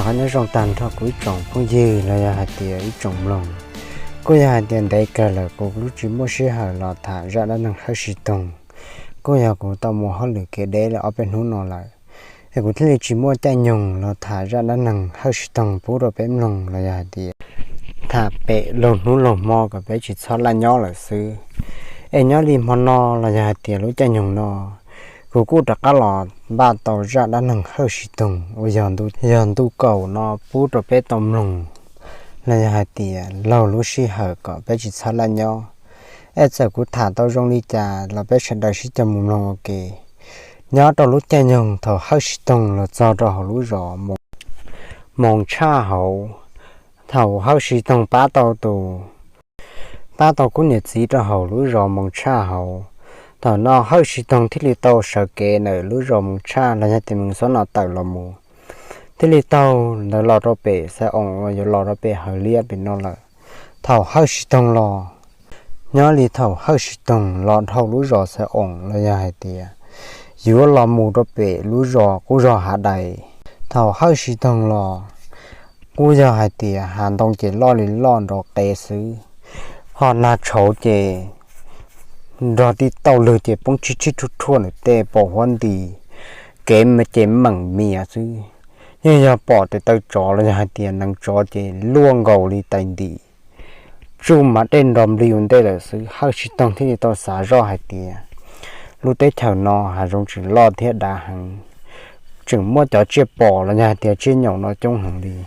Nyob zoo tag nrho kuv ib tsoom phooj ywg los yog hais tias ib tsoom mloog. Kuj yog hais tias ntev kawg lawm kuv kuj tsis muaj sij hawm los tham zaj dab neeg Hawj Sib Toog. Kuj yog kuv tau mus hauj lwm kev deb li ob peb hnub no lawm, es kuv thiaj li tsis muaj caij nyoog los tham zaj dab neeg Hawj Sib Toog pub rau peb mloog los yog hais tias tham pem laug hnub laug hmo kom peb tsis txhob laj nyob lawm xwb. Es nyob li hmo no los yog hais tias lub caij nyoog no, kuv kuj rov qab los npaj tau zaj dab neeg Hawj Sib Toog uas yog ntu kaum no pub rau peb tau mloog los yog hais tias laug lub sij hawm kom peb tsis txhob laj nyob. Es txawm kuv tham tau zoo li cas los peb sawv daws sib cog mus mloog ua ke. Nyob rau lub caij nyoog thaum Hawj Sib Toog los txog rau hauv lub zos Moos Tshaj hauv, thaum Hawj Sib Toog pab tau tus, pab tau khub niam txiv rau hauv lub zos Moos Tshaj hauv, thaum no Hawj Sib Toog thiaj li tau sawv kev ntawm lub zos Moos Tshaj los yog tias Moos Xob no tawm los mus, thiaj li taug ntawd los rau pem Xaiv Oos uas yuav los rau pem Hawv Liab pem no lawm. Thaum Hawj Sib Toog los, nyob li thaum Hawj Sib Toog los dhau lub zos Xaiv Oos los yog hais tias yuav los mus rau pem lub zos Qub Zos Hav Dais, thaum Hawj Sib Toog los kuj yog hais tias hav ntoo ces loj li loj nrov qees xwb, ho nag tshauv ces nrog tij tauj lwg ces poob tshib tshib rhuaj rhuaj ntawm tej pos huab nti, kev ces meem mias xwb. Yeej yog pom tes taw tsov los yog hais tias neev tsov ces luaj nkaus li tais ntim, tsuj mas dej nro nplig ua ntej lawm xwb. Hawj Sib Toog thiaj li tau xav zoj hais tias lub teb chaws no hav zoov tseem loj thiab dav heev, tseem muaj cov tsiaj pom los yog hais tias tsiaj nyaum no coob heev li.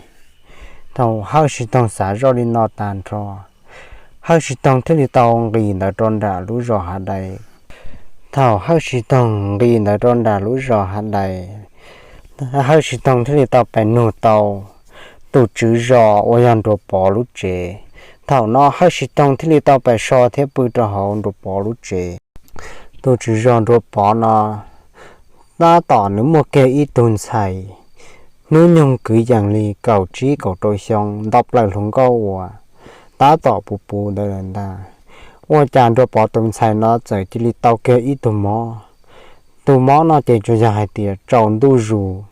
Thaum Hawj Sib Toog xav zoj li no tag nrho, Hawj Sib Toog thiaj li tau nqis ntawd rau nram lub zos Hav Dais. Thaum Hawj Sib Toog nqis ntawd rau nram lub zos Hav Dais, Hawj Sib Toog thiaj li tau pais nug tau tus tswv zos uas yog Nruas Pov lub tsev. Thaum no Hawj Sib Toog thiaj li tau pais so thiab pw rau hauv Nruas Pov lub tsev. Tus tswv zos Nruas Pov no tab tom nws muaj kiag ib tug ntxhais hnub nyoog kwv yees li kaum tsib kaum rau xyoo, nto plaws hluas nkauj uas tab tom puv puv ntawd lawm ntag. Ua cas Nruas Pov tus ntxhais no txawm cia li tau kiag ib tug mob. Tus mob no ces tsuas yog hais tias tsaus ntuj zus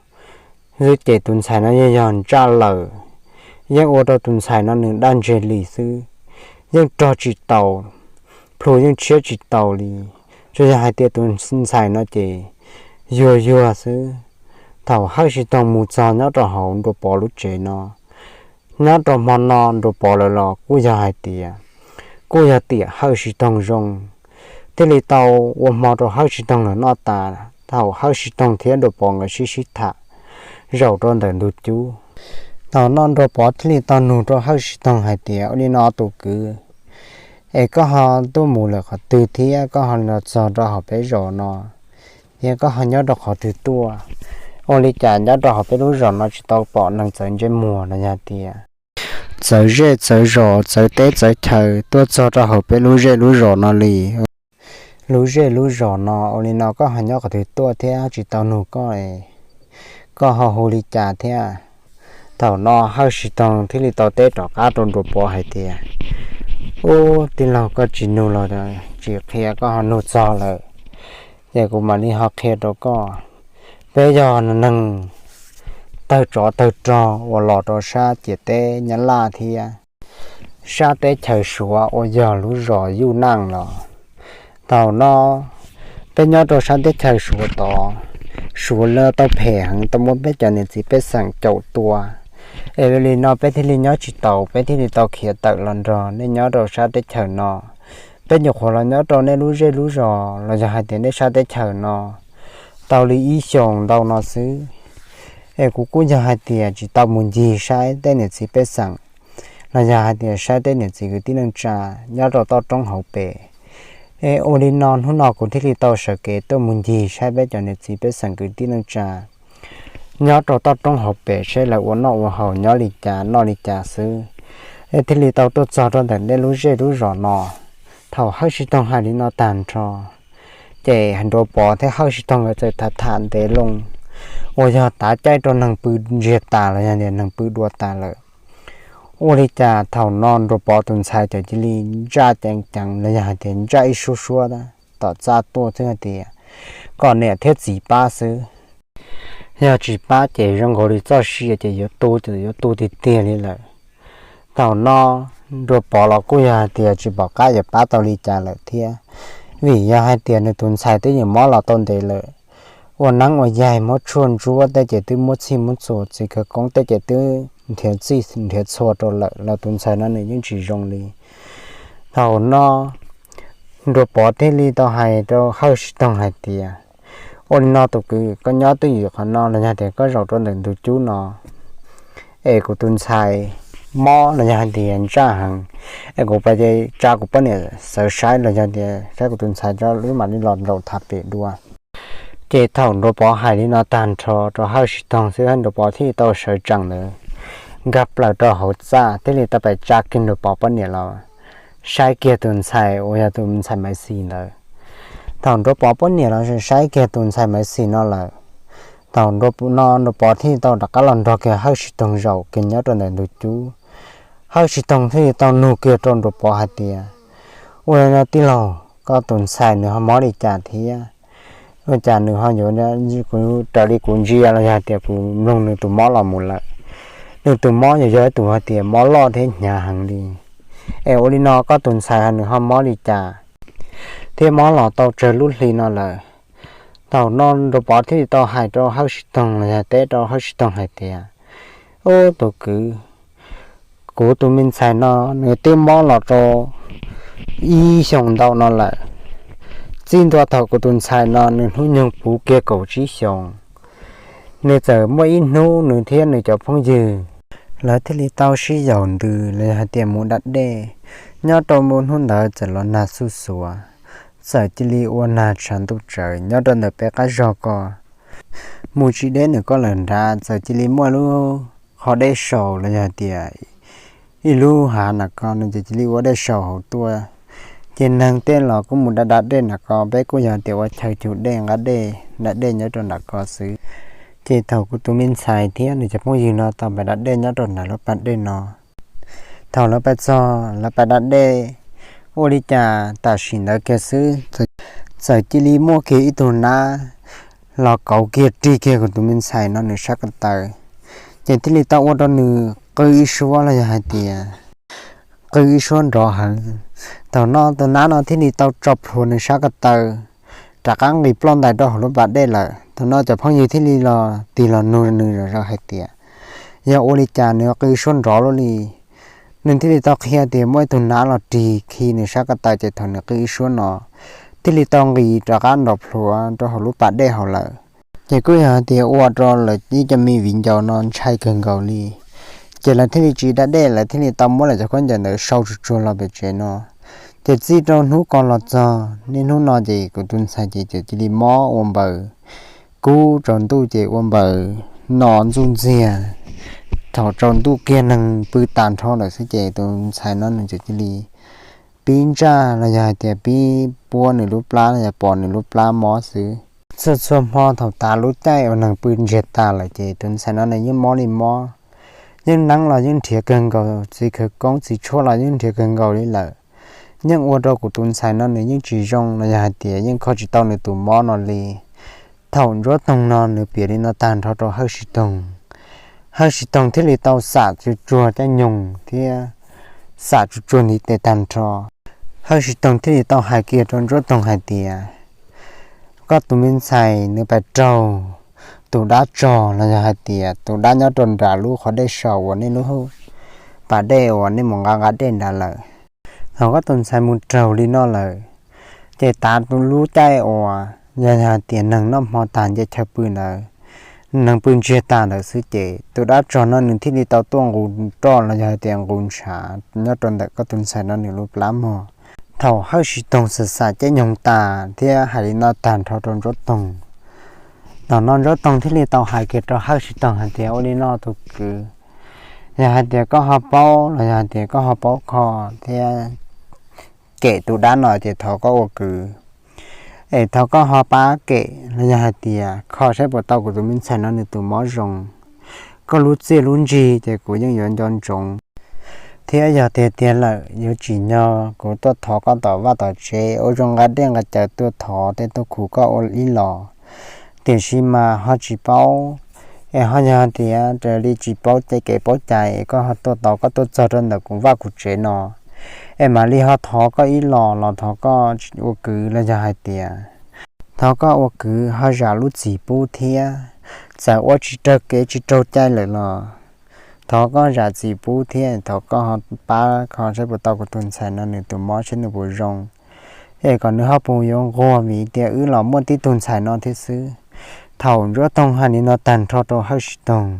xwb, ces tus ntxhais no yeej yog ntsaj lawm, yeej ua rau tus ntxhais no nws daj ntseg li xwb, yeej rog tsis taus, plhu yeej tshiab tsis taus li. Tsuas yog hais tias tus ntxhais no ces yuag yuag xwb. Thaum Hawj Sib Toog mus txog nyob rau hauv Nruas Pov lub tsev no, nyob rau hmo no Nruas Pov lawv los kuj yog hais tias kuj yog tiam Hawj Sib Toog zoo, thiaj li tau ua hmo rau Hawj Sib Toog lawv noj tas. Thaum Hawj Sib Toog thiab Nruas Pov nkawd sib sib tham zaum rau ntawm ntug cub, thaum no Nruas Pov thiaj li tau nug rau Hawj Sib Toog hais tias, ua li no tus kwv, es koj ho tuaj mus lawm qhov twg thiab koj ho los txog rau hauv peb zos no, thiab koj ho nyob rau qhov twg tuaj? Ua li cas nyob rau hauv peb lub zos no tsis tau pom neeg txawv ntsej muag los yog tias txawv zej txawv zos txawv teb txawv chaw tuaj txog rau hauv peb lub zej lub zos no li? Lub zej lub zos no ua li no koj ho nyob qhov twg tuaj thiab tsis tau nug koj, koj ho hu li cas thiab? Thaum no Hawj Sib Toog thiaj li tau teb rov qab rau Nruas Pov hais tias, ub, tij laug, koj tsis nug los tsis qhia, koj ho nug txog lawm, ces kuv mam li ho qhia rau koj. Peb yog neeg tawg tsov tawg rog uas los rau sab ciam teb Nyab Laj thiab sab teb chaws Suav uas yog lub zos Yuj Naj los. Thaum no peb nyob rau sab teb chaws Suav tod, Suav lawv tau phem heev, tau muab peb cov niam txiv pej xeem caum tua. Es li no peb thiaj li nyob tsis taus, peb thiaj li tau khiav tawm los nrog nej nyob rau sab teb chaws no. Peb nyuam qhuav los nyob rau nej lub zej lub zos los yog hais tias nej sab teb chaws no tau li ib xyoos ntau no xwb. Es kuv kuj yog hais tias tsis tau mus ncig saib tej niam txiv pej xeem los yog hais tias saib tej niam txiv kwv tij neej tsa nyob rau toj roob hauv pes. Es ua li no hnub no kuv thiaj li tau sawv kev tuaj mus ncig saib peb cov niam txiv pej xeem kwv tij neej tsa nyob rau toj roob hauv pes saib lawv ua noj ua haus nyob li cas noj li cas xwb. Es thiaj li tau tuaj txog rau ntawm nej lub zej lub zos no. Thaum Hawj Sib Toog hais li no tag nrho, ces Nruas Pov thiab Hawj Sib Toog nkawd txawm tham tham ntev loo, uas yog tav caij rau neeg pw ntsiag tas los yog tias neeg pw dua tas lawm. Ua li cas thaum no Nruas Pov tus ntxhais txawm cia li ntsaj ceev ceev los yog hais tias ntsaj ib suab suab tom txaj tuaj xwb hais tias kom niam thiab txiv pab xwb. Yog tsis pab ces zoo nkaus li txoj sia ces yuav tu ces yuav tu tiag tiag li lawm. Thaum no Nruas Pov los kuj yog hais tias tsis pom qab yuav pab tau li cas lawm thiab, vim yog hais tias nws tus ntxhais twb yuav mob los tau ntev lawm. Ua neeb ua yaig muab tshuaj ntsuab tej ces twb muab txhij muab txhua, txiv khawv koob tej ces twb nrhiav txhij nrhiav txhua rau lawm los tus ntxhais no nws yeej tsis zoo li. Thaum no Nruas Pov thiaj li tau hais rau Hawj Sib Toog hais tias, ua li no tus kwv, koj nyob twj ywm qhov no los yog tias koj zaum rau ntawm ntug cub no, es kuv tus ntxhais mob los yog hais tias ntsaj heev, es kuv pais tsa kuv poj niam sawv saib los yog tias saib kuv tus ntxhais cov lub mam li los nraum tham pem dua. Ces thaum Nruas Pov hais li no tag nrho rau Hawj Sib Toog xwb, Nruas Pov thiaj li tau sawv tsees ntawd nkag plaws rau hauv txaj thiaj li tau pais tsa kiag Nruas Pov poj niam los saib kiag tus ntxhais uas yog tus ntxhais Maiv Xis ntawd. Thaum Nruas Pov poj niam los saib kiag tus ntxhais Maiv Xis no lawm, thaum no Nruas Pov thiaj li tau rov qab los nrog kiag Hawj Sib Toog zaum kiag nyob rau ntawm ntug cub. Hawj Sib Toog thiaj li tau nug kiag rau Nruas Pov hais tias, ua li no tij laug, koj tus ntxhais nws ho mob li cas thiab? Ua cas nws ho yuav, kuv raws li kuv ntsia los yog hais tias kuv mloog nws tus mob los mus lawm, nws tus mob yuav yog ib tus hais tias mob loj thiab hnyav heev li. Es ua li no koj tus ntxhais nws ho mob li cas thiab mob los tau tsawg lub hli no lawm? Thaum no Nruas Pov thiaj li tau hais rau Hawj Sib Toog los yog teb rau Hawj Sib Toog hais tias, ub tus kwv, kuv tus me ntxhais no nws twb mob los rau ib xyoos ntau no lawm. Txij ntua thaum kuv tus ntxhais no nws hnub nyoog puv kiag kaum tsib xyoos, nws txawm muaj ib hnub nws thiab nws cov phooj ywg lawv thiaj li tau sib yaum ntws los yog hais tias mus da dej. Nyob rau hnub ntawd txawm los nag xuj xuav, txawm cia li ua nag tshav ntuj tsawv nyob rau ntawm peb qab zog ko. Mus tsis deb nws ko lawm nrad txawm cia li muaj lub qhov dej saus los yog hais tias ib lub hav nram ko nws txawm cia li ua dej saus hauv tuaj. Ces neeg tej los kuj mus da da dej nram ko, peb kuj yog tias ua chaw cug dej nqa dej da dej nyob rau nram ko xwb. Ces thaum kuv tus me ntxhais thiab nws cov phooj ywg no tau pais da dej nyob rau nram lub pas dej no, thaum lawv pais txog lawv pais da dej, ua li cas tam sim ntawd kiag xwb, txawm cia li muaj kiag ib tug nab los kauv kiag rig kiag kuv tus me ntxhais no nws sab ko taw, ces thiaj li tau ua rau nws qw ib suab los yog hais tias qw ib suab nrov heev. Thaum no tus nab no thiaj li tau tso plhuav nws sab ko taw rov qab nqis ploj ntais rau hauv lub pas dej lawm. Thaum no cov phooj ywg thiaj li los tig los nug nws zom zaws hais tias yog ua li cas nws qw suab nrov luaj li. Nws thiaj li tau qhia tias muaj ib tug nab los rig khi nws sab ko taw ces thaum nws qw ib suab no thiaj li tau nqis rov qab nrov plhuav rau hauv lub pas dej hauv lawm. Ces kuj yog hais tias ua rau lawv ib co me viv ncaus no ntshai kawg nkaus li. Ces lawv thiaj li tsis da dej, lawv thiaj li tau muab lawv cov khaub ncaws ntawd sau tsuag tsuag los pem tsev no. Ces txij rau hnub ko los txog niaj hnub no ces kuv tus ntxhais ces txawm cia li mob ua npaws, kub tsaus ntuj ces ua npaws no ntxuj ntxiag. Thaum tsaus ntuj kiag neeg pw tas nrho lawm xwb ces tus ntxhais no nws txawm cia li pib ntsaj los yog hais tias pib puab nws lub plab los yog pom nws lub plab mob xwb. Txhua txhua hmo thaum tav lub caij uas neeg pw ntsiag tas lawm ces tus ntxhais no nws yeej mob li mob. Yeej neeb los yeej nrhiav kawg nkaus, txiv khawv koob txiv tshuaj los yeej nrhiav kawg nkaus li lawm. Yeej ua rau kuv tus ntxhais no nws yeej tsis zoo los yog hais tias yeej kho tsis tau nws tus mob no li. Thaum Ntsuab Toog no nws piav li no tag nrho rau Hawj Sib Toog, Hawj Sib Toog thiaj li tau xam tsuag tsuag caij nyoog thiab xam tsuag tsuag ntiv tes tag nrho. Hawj Sib Toog thiaj li tau hais kiag rau Ntsuab Toog hais tias, koj tus me ntxhais nws pais raug tus dab tsog los yog hais tias tus dab nyob rau nram lub qhov dej saum uas nej lub pas dej uas nej mus nqa nqa dej nrad lawm. Thaum koj tus ntxhais mus raug li no lawm, ces tav lub caij uas yog hais tias neeg noj hmo tag nce chaw pw ntawd, neeg pw ntsiag tag ntawd xwb ces tus dab tsog no nws thiaj li tau tuaj nqus roj los yog hais tias nqus ntshav nyob rau ntawm koj tus ntxhais no nws lub plab mog. Thaum Hawj Sib Toog xam xam caij nyoog tas thiab hais li no tag nrho rau Ntsuab Toog, thaum no Ntsuab Toog thiaj li tau hais kiag rau Hawj Sib Toog hais tias, ua li no tus kwv, yog hais tias koj ho paub los yog hais tias koj ho paub kho thiab kem tus dab no ces thov koj ua kwv, es thov koj ho pab kem los yog hais tias kho saib puas tau kuv tus me ntxhais no nws tus mob zoo. Koj lub txiaj lub ntsig ces kuv yeej yuav nco ntsoov thiab yog tiag tiag lawm yuav tsim nyog kuv tuaj thov koj tom vaj tom tsev ua zoo nqa dej nqa cawv tuaj thov thiab tuaj khum koj ua ib los. Tiam sis mas ho tsis paub Es ho yog hais tias raws li tsis paub kev paub cai es koj ho tuaj tau koj tuaj txog rau ntawm kuv vaj kuv tsev no, es mam li ho thov koj ib los los thov koj ua kwv los yog hais tias thov koj ua kwv ho zam lub txim pub thiab. Txawm ua tsis raug kev tsis raug cai lawm los thov koj zam txim pub thiab thov koj ho pab kho saib puas tau kuv tus ntxhais no nws tus mob saib nws puas zoo, es kom nws ho puas yuav nquag vim tias wb los muaj tib tug ntxhais no thiab xwb. Thaum Ntsuab Toog hais li no tag nrho rau Hawj Sib Toog,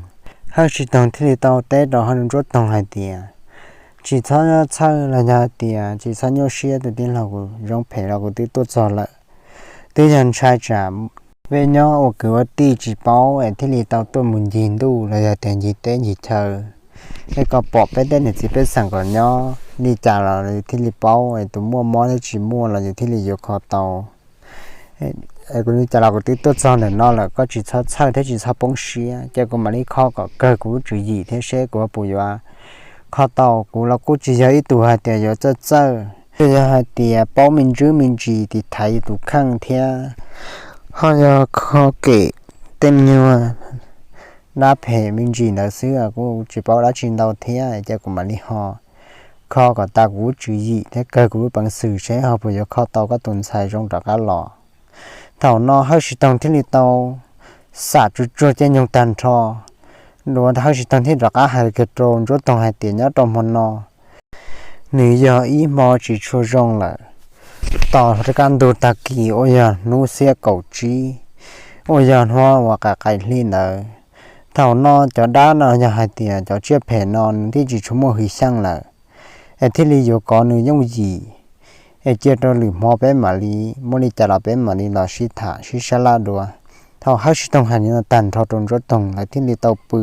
Hawj Sib Toog thiaj li tau teb rau Ntsuab Toog hais tias, tsis txhob txhawj los yog hais tias tsis txhob nyuaj siab, tus tij laug kuv zoo phem los kuv twb tuaj txog lawm. Twb yog ntshai tsam peb nyob ua kwv ua tij tsis paub es thiaj li tau tuaj mus ncig ntuj los yog tias ncig teb ncig chaw, es kom pom peb tej niam txiv pej xeem kom nyob li cas los thiaj li paub es tus muaj mob thiab tsis muaj los yus thiaj li yuav kho tau. Kuv li cas los kuv twb tuaj txog ntawm no lawm, koj tsis txhob txhawj thiab tsis txhob poob siab, ces kuv mam li kho kom kawg kuv lub tswv yim thiab seb kuv puas yuav kho tau. Kuv los kuj tsis yog ib tug hais tias yuav txawj txawj, tsuas yog hais tias paub me ntsis me ntsis tiv thaiv tus kheej thiab ho yog kho kem tej me nyuag dab phem me ntsis ntawd xwb, kuj tsis paub dab tsi ntau thiab, ces kuv mam li ho kho kom tas kuv lub tswv yim thiab kawg kuv lub peev xwm seb ho puas yuav kho tau koj tus ntxhais zoo rov qab los. Thaum no Hawj Sib Toog thiaj li tau xam tsuag tsuag caij nyoog tag nrho, Hawj Sib Toog thiaj rov qab hais kiag rau Ntsuab Toog hais tias nyob rau hmo no nws yog ib hmo tsis tshua zoo lawm. Tos rau kaj ntug tag kis uas yog hnub xiab kaum tsib uas yog hnub uas qaim qaim hli ntawd, thaum no cov dab no yog hais tias cov tsiaj phem no nws twb tsis tshua muaj hwj xyeej lawm, es thiaj li yuav kov nws yooj yim, es cia rau lwm hmo peb mam li muaj li cas los peb mam li los sib tham sib sab laj dua. Thaum Hawj Sib Toog hais li no tag nrho rau Ntsuab Toog lawv thiaj li tau pw.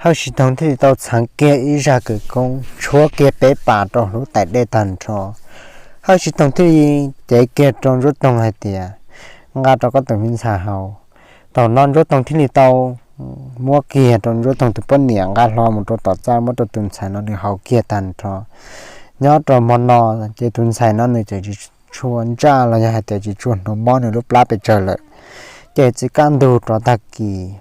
Hawj Sib Toog thiaj li tau txheev kiag ib zaj kwv koob tshuab kiag peb pas rau hauv lub tais dej tag nrho. Hawj Sib Toog thiaj li cev kiag rau Ntsuab Toog hais tias, nqa rau koj tus me ntxhais haus. Thaum no Ntsuab Toog thiaj li tau muab kiag rau Ntsuab Toog tus poj niam nqa hlo mus rau tom txaj muab rau tus ntxhais no nws haus kiag tag nrho. Nyob rau hmo no ces tus ntxhais no nws txawm tsis tshua ntsaj los yog hais tias tsis tshua hnov mob nws lub plab pes tsawg lawm. Ces txij kaj ntug rov tag kis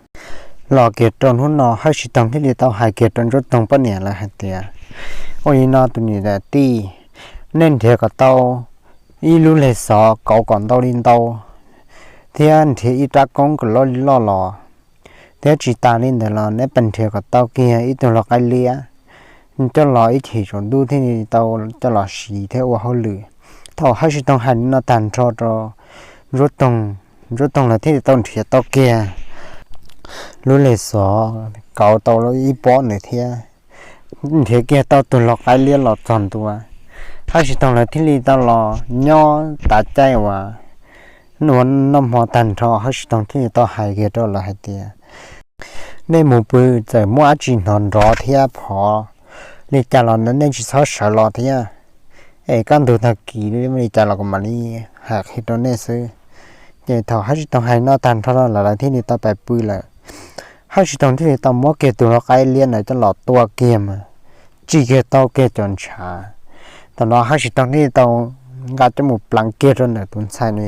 los kiag rau hnub no Hawj Sib Toog thiaj li tau hais kiag rau Ntsuab Toog poj niam lawv hais tias, ua li no tus niam tij, nej nrhiav kom tau ib lub leg xov kauv kom ntau li ntau, thiab nrhiav ib rab koob kom loj li loj los, thiab tsis tas li ntawd los neb pes nrhiav kom tau kiag ib tug lau qaib liab coj los ib chim tsaus ntuj thiaj li tau coj los siv thiab ua hauj lwm. Thaum Hawj Sib Toog hais li no tag nrho rau Ntsuab Toog, Ntsuab Toog lawv thiaj li tau nrhiav tau kiag lub leg xov kauv tau ib pob ntawd thiab nrhiav kiag tau tus lau qaib liab los txog ntua. Hawj Sib Toog lawv thiaj li tau los nyob tav caij uas noj hmo tag nrho Hawj Sib Toog thiaj li tau hais kiag rau lawv hais tias, nej mus pw txawm muaj dab tsi hnov nrov thiab phov li cas los nej tsis txhob sawv los thiab, es kaj ntug tag kis li cas los kuv mam li hais qhia rau nej xwb. Ces thaum Hawj Sib Toog hais no tag nrho lawm lawv thiaj li tau pais pw lawm. Hawj Sib Toog thiaj li tau muab kiag tus lau qaib liab ntawd coj los tua kiag mas tsim kiag tau kiag cov ntshav. Thaum no Hawj Sib Toog thiaj li tau nqa coj mus pleev kiag rau ntawm tus ntxhais no,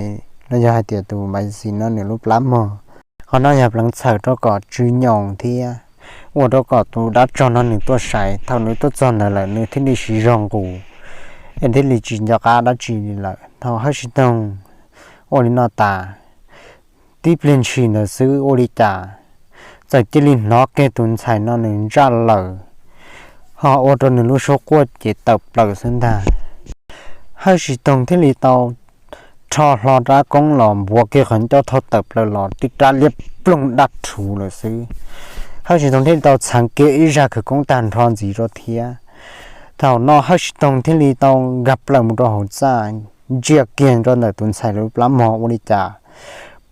los yog hais tias tus Maiv Xis no nws lub plab mog. Qhov no yog pleev txhawm rau kom tsw nyoos thiab ua rau kom tus dab tsog no nws tuaj sai, thaum nws tuaj txog ntawd lawm nws thiaj li siv zog nqus, es thiaj li tsis nco qab dab tsi li lawm. Thaum Hawj Sib Toog ua li no tas, tib pliag ntshis ntawd xwb ua li cas txawm cia li hnov kiag tus ntxhais no nws ntsaj lawm, ho ua rau nws lub suab quaj ces tawm plaws xwb ntag. Hawj Sib Toog thiaj li tau rho hlo rab koob los npuav kiag qhov ncauj thauj tawm plaws los tib rab liab ploog daj rhuv lawm xwb. Hawj Sib Toog thiaj li tau txheev kiag ib zaj khawv koob tag nrho ntxiv rau thiab. Thaum no Hawj Sib Toog thiaj li tau nkag plaws mus rau hauv txaj, ntsia kiag rau ntawm tus ntxhais lub plab mog ua li cas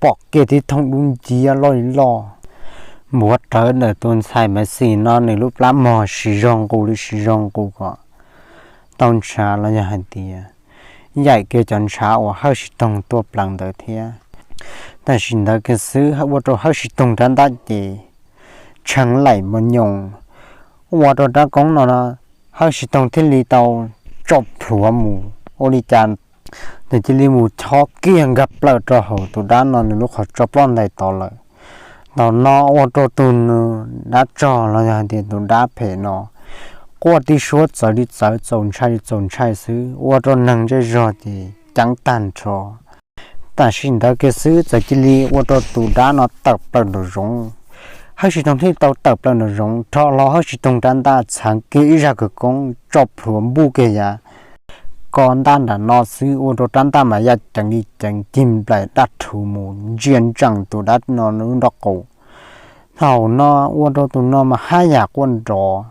pom kiag tib thooj dub nciab loj li loj npuav rawv ntawm tus ntxhais Maiv Xis no nws lub plab mog siv zog nqus li siv zog nqus kom tau ntshav los yog hais tias yaim kiag cov ntshav uas Hawj Sib Toog tua pleev ntawd thiab. Tam sim ntawd kiag xwb ua rau Hawj Sib Toog rab ntaj ces tshee laim mos nyoos, ua rau rab koob no Hawj Sib Toog thiaj li tau tso plhuav mus ua li cas nws cia li mus chob kiag nkag plaws rau hauv tus dab no nws lub qhov tso ploj ntais tod lawm. Thaum no ua rau tus nws dab tsog los yog hais tias tus dab phem no quaj tib suab txawv li txawv, txaus ntshai li txaus ntshai xwb, ua rau neeg zej zog ces ceeb tag nrho. Tam sim ntawd kiag xwb txawm cia li ua rau tus dab no tawm plaws nraum zoov. Hawj Sib Toog thiaj tau tawm plaws nraum zoov rho hlo Hawj Sib Toog rab ntaj txheev kiag ib zaj khawv koob tso plhuav npuj kiag yav ko ntaj nram no xwb, ua rau rab ntaj mas ya ceev li ceev cig nplaim daj rhuv mus ntsia ntsees tus dab no lub nraub qaum. Thaum no ua rau tus no mas haj yam quaj nrov,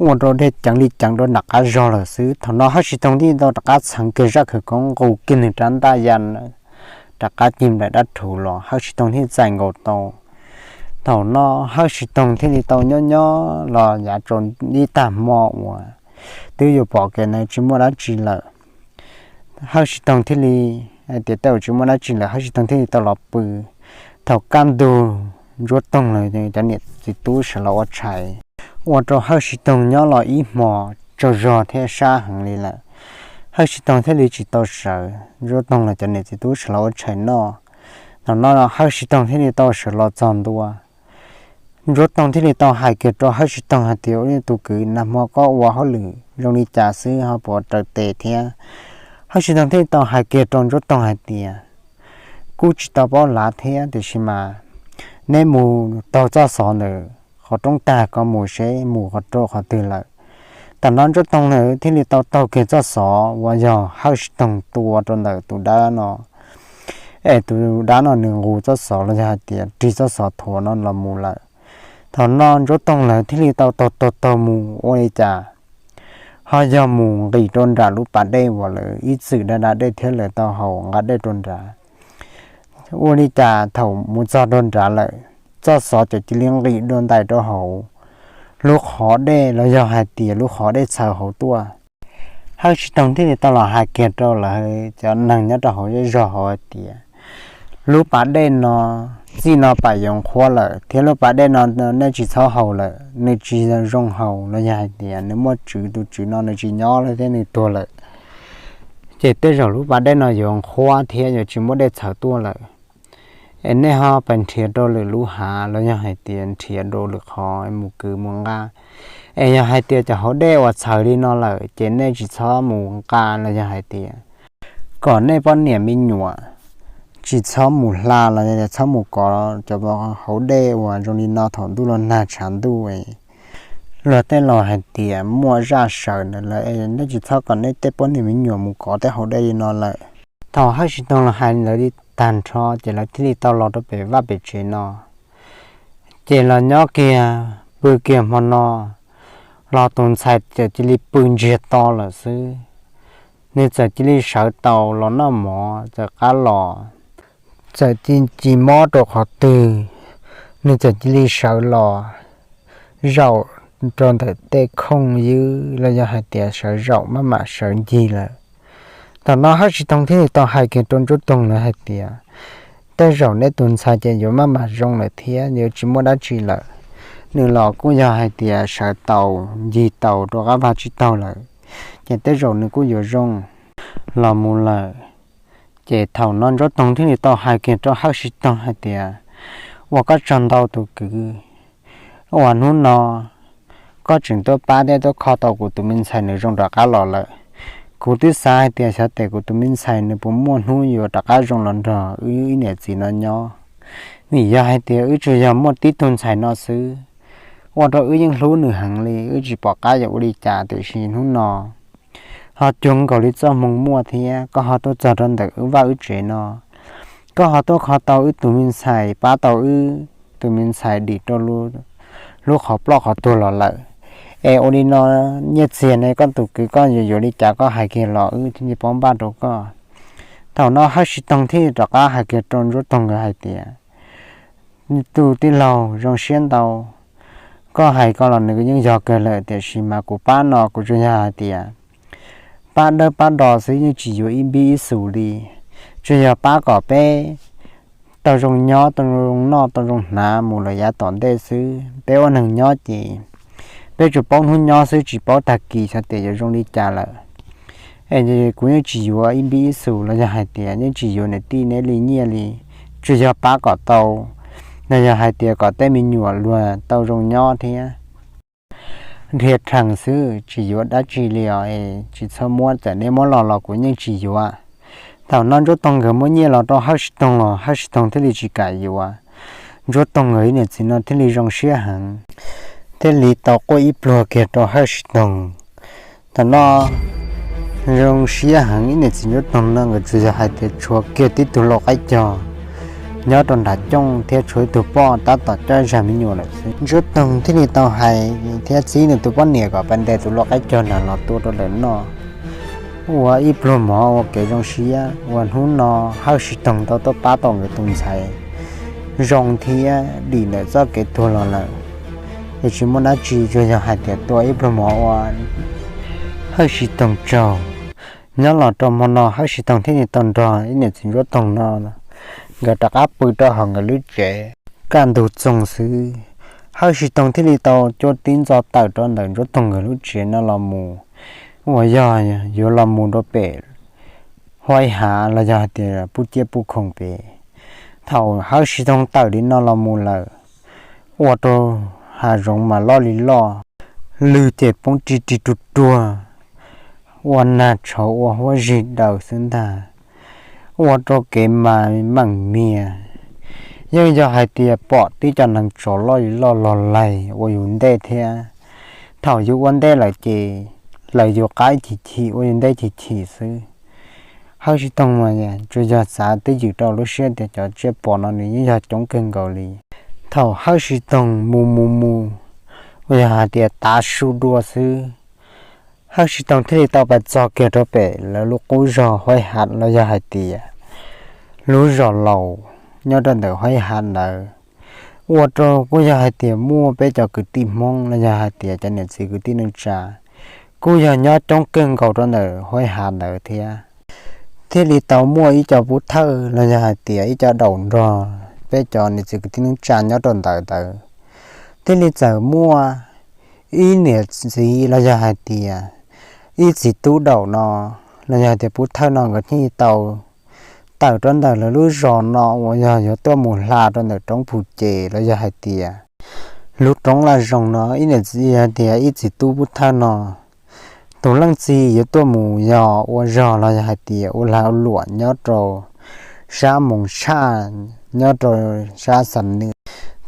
ua rau dej ceev li ceev rau nram qab zog lawm xwb. Thaum no Hawj Sib Toog thiaj tau rov qab txheev kiag zaj khawv koob nqus kiag nws rab ntaj ya rov qab cig nplaim dab rhuv los Hawj Sib Toog thiaj txais nkaus tau. Thaum no Hawj Sib Toog thiaj li tau nyob nyob los yav tsaus ntuj tag hmo uas twb yuav pom kev na tsis muaj dab tsi lawm. Hawj Sib Toog thiaj li hais tias tej zaum tsis muaj dab tsi lawm, Hawj Sib Toog thiaj li tau los pw. Thaum kaj ntug Ntsuab Toog lawv cov niam txiv tub sawv los ua tshais, ua rau Hawj Sib Toog nyob los ib hmo tsaug zog thiab sab heev li lawm. Hawj Sib Toog thiaj li tsis tau sawv, Ntsuab Toog lawv cov niam txiv tub sawv los ua tshais noj. Thaum no Hawj Sib Toog thiaj li tau sawv los txog ntua. Ntsuab Toog thiaj li tau hais kiag rau Hawj Sib Toog hais tias, ua li tus kwv, nag hmo koj ua hauj lwm zoo li cas xwb ho puas raws tes thiab? Hawj Sib Toog thiaj li tau hais kiag rau Ntsuab Toog hais tias, kuj tsis tau paub lav thiab, tiam sis mas neb mus taug txoj xov ntawm qhov roob tag ko mus seb mus qhov rau qhov twg lawm. Tam no Ntsuab Toog lawv thiaj li tau taug kiag txoj xov uas yog Hawj Sib Toog tua rau ntawm tus dab no, es tus dab no nws nqus txoj xov los yog hais tias rig txoj xov thuav no los mus lawm. Thaum no Ntsuab Toog lawv thiaj li tau taug taug taug mus ua li cas ho yog mus nqis rau nram lub pas dej uas lawv ib txwm da da dej thiab lawv tau haus nqa dej rau nrad. Ua li cas thaum mus txog rau nrad lawm, txoj xov txawm cia li nqis dua ntais rau hauv lub qhov dej los yog hais tias lub qhov dej txhaws hauv tuaj. Hawj Sib Toog thiaj li tau los hais kiag rau lawv cov neeg nyob rau hauv zej zog hauv hais tias, lub pas dej no txij no pam yuav nqhuab lawm thiab lub pas dej no nej tsis txhob haus lawm, nws tsis zoo haus los yog hais tias nws muaj tswv, tus tswv no nws tsis nyob lawm thiab nws tuag lawm. Ces tej zaum lub pas dej no yuav nqhuab thiab yuav tsis muaj dej txhaws tuaj lawm. Es nej ho pais nrhiav rau lwm lub hav los yog hais tias nrhiav rau lwm qhov mus kwv mus nqa. Es yog hais tias cov hauv dej uas txhaws li no lawm ces nej tsis txhob mus nqa los yog hais tias kom nej poj niam me nyuam tsis txhob mus hla los yog txhob mus kov cov hauv dej uas zoo li no thaum ntuj los nag tshav ntuj. Luag tej laus hais tias muaj zaj sawv ntawd lawm, nej tsis txhob kom nej tej poj niam me nyuam mus kov tej hauv dej li no lawm. Thaum Hawj Sib Toog los hais lawv li tag nrho ces lawv thiaj li tau los rau pem vaj pem tsev no. Ces los nyob kiag pw kiag hmo no los tus ntxhais txawm cia li pw ntsiag to lawm xwb. Nws txawm cia li sawv taus los noj mov txawm qab los, txawm ci ci mob rau qhov twg, nws txawm cia li sawv los zaum rau ntawm tej khooj ywb los yog hais tias sawv zaum maj mam sawv ncig lawm. Thaum no Hawj Sib Toog thiaj li tau hais kiag rau Ntsuab Toog lawv hais tias, tej zaum neb tus ntxhais ces yuav maj mam zoo lawm thiab yuav tsis muaj dab tsi lawm. Nws los kuj yog hais tias sawv taus ncig taus rau qab vag tsib taug lawm, ces tej zaum nws kuj yuav zoo los mus lawm. Ces thaum no Ntsuab Toog thiaj li tau hais kiag rau Hawj Sib Toog hais tias, ua koj tsaug ntau tus kwv uas hnub no koj tseem tuaj pab thiab tuaj kho tau kuv tus me ntxhais nws zoo rov qab los lawm. Kuv twb xav hais tias xyov tes kuv tus me ntxhais nws puas muaj hnub yuav rov qab zoo los nrog wb ib niam txiv no nyob. Vim yog hais tias wb tsuas yog muaj tib tug ntxhais no xwb, ua rau wb yeej hlub nws heev li, wb tsis pom qab yuav ua li cas, tiam sis hnub no ho cuag nkaus li txoj hmoo muaj thiab koj ho tuaj txog rau ntawm wb vaj wb tsev no, koj ho tuaj kho tau wb tus me ntxhais, pab tau wb tus me ntxhais dim rau lub qhov ploj qhov tuag los lawm. Es ua li no, nyiaj txiag ne koj tus kwv koj yuav yuav li cas koj hais kiag los wb thiaj li paub npaj rau koj. Thaum no Hawj Sib Toog thiaj rov qab hais kiag rau Ntsuab Toog nkawd hais tias, tus tij laug zoo siab ntau, koj hais ko los nws yeej yog kawg lawm, tiam sis mas kuv pab no kuv tsuas yog hais tias pab dawb pab do xwb, yeej tsis yuav ib npib ib xus li. Tsuas yog pab kom peb tau zoo nyob, tau zoo noj, tau zoo hnav mus lawm yav tom ntej xwb. Peb ua neeg nyob ces peb tsuas paub hnub nyob xwb, tsis paub tag kis xyov tes yuav zoo li cas lawm. Es kuv yeej tsis yuav ib npib ib xus los yog hais tias yeej tsis yuav niam tij neb li nyiaj li, tsuas yog pab kom tau los yog hais tias kom tej me nyuam luag tau zoo nyob thiab. Dhia rhees xwb, tsis yuav dab tsi li os, es tsis txhob muab, txawm neb muab los los kuv yeej tsis yuav. Thaum no Ntsuab Toog nkawd muab nyiaj los rau Hawj Sib Toog los Hawj Sib Toog thiaj li tsis kam yuav. Ntsuab Toog nkawd ib niam txiv no thiaj li zoo siab heev, thiaj li tau quaj ib pluag kiag rau Hawj Sib Toog. Thaum no zoo siab heev, ib niam txiv Ntsuab Toog no nkawd tsuas yog hais tias tshuav kiag tib tug lau qaib cog nyob rau nram cooj thiab tshuav ib tug poj tab tom coj zag me nyuam lawm xwb. Ntsuab Toog thiaj li tau hais thiab txib nws tus poj niam kom pab ntes tus lau qaib cog ntawd los tua rau lawv noj, ua ib pluag mov ua kev zoo siab, ua hnub no Hawj Sib Toog tau tuaj pab tau nkawd tus ntxhais zoo thiab dim ntawm txoj kev tuag los lawm. Es tsis muaj dab tsi, tsuas yog hais tias tua ib pluag mov ua Hawj Sib Toog tsaug. Nyob los rau hmo no Hawj Sib Toog thiaj li tau nrog ib niam txiv Ntsuab Toog no nkawd rov qab pw rau hauv nkawd lub tsev. Kaj ntug txoog xwb, Hawj Sib Toog thiaj li tau cuab tib ntxo tawm rau ntawm Ntsuab Toog nkawd lub tsev no los mus, uas yog yuav los mus rau pem huaib hav los yog hais tias puj ciaj puj khoom pem. Thaum Hawj Sib Toog tawm li no los mus lawm, ua rau hav zoov mas loj li loj, lwg ces poob ri ri ruag ruag, ua nag tshauv ua huab zig daws xwb ntag, ua rau kev mas meem mias. Yeej yog hais tias pom tib co neev tsov loj li loj los laig ua yus ntej thiab. Thaum yus ua ntej lawm ces lawv yus qab chim chim ua yus ntej chim chim xwb. Hawj Sib Toog mas tsuas yog xav twj ywm rau lub siab tias cov tsiaj pom no nws yeej yog coob kawg nkaus li. Thaum Hawj Sib Toog mus mus mus, uas yog hais tias tav su dua xwb, Hawj Sib Toog thiaj li tau pais txog kiag rau pem lawv lub qub zos huaib hav los yog hais tias lub zos laus nyob rau ntawm huaib hav ntawd. Ua rau kuj yog hais tias muaj peb cov kwv tij Hmoob los yog hais tias cov niam txiv kwv tij neej tsa kuj yog nyob coob kawg nkaus rau ntawm huaib hav ntawd thiab. Thiaj li tau muaj ib co pub thawj los yog hais tias ib co daum nrog peb cov niam txiv kwv tij neej tsa nyob rau ntawd ntawd. Thiaj li txawm muaj ib niam txiv los yog hais tias ib txiv tub daum no los yog hais tias pub thawj no nkawd thiaj li tau tawm rau ntawm lawv lub zos no uas yog yuav tuaj mus hla rau ntawm roob Phu Ces los yog hais tias lub roob Laj Zoo no. Ib niam txiv hais tias ib txiv tub pub thawj no tus leej txiv yuav tuaj mus yog ua zog los yog hais tias ua lag ua luam nyob rau sab Moos Tshaj, nyob rau sab Xam Nwm.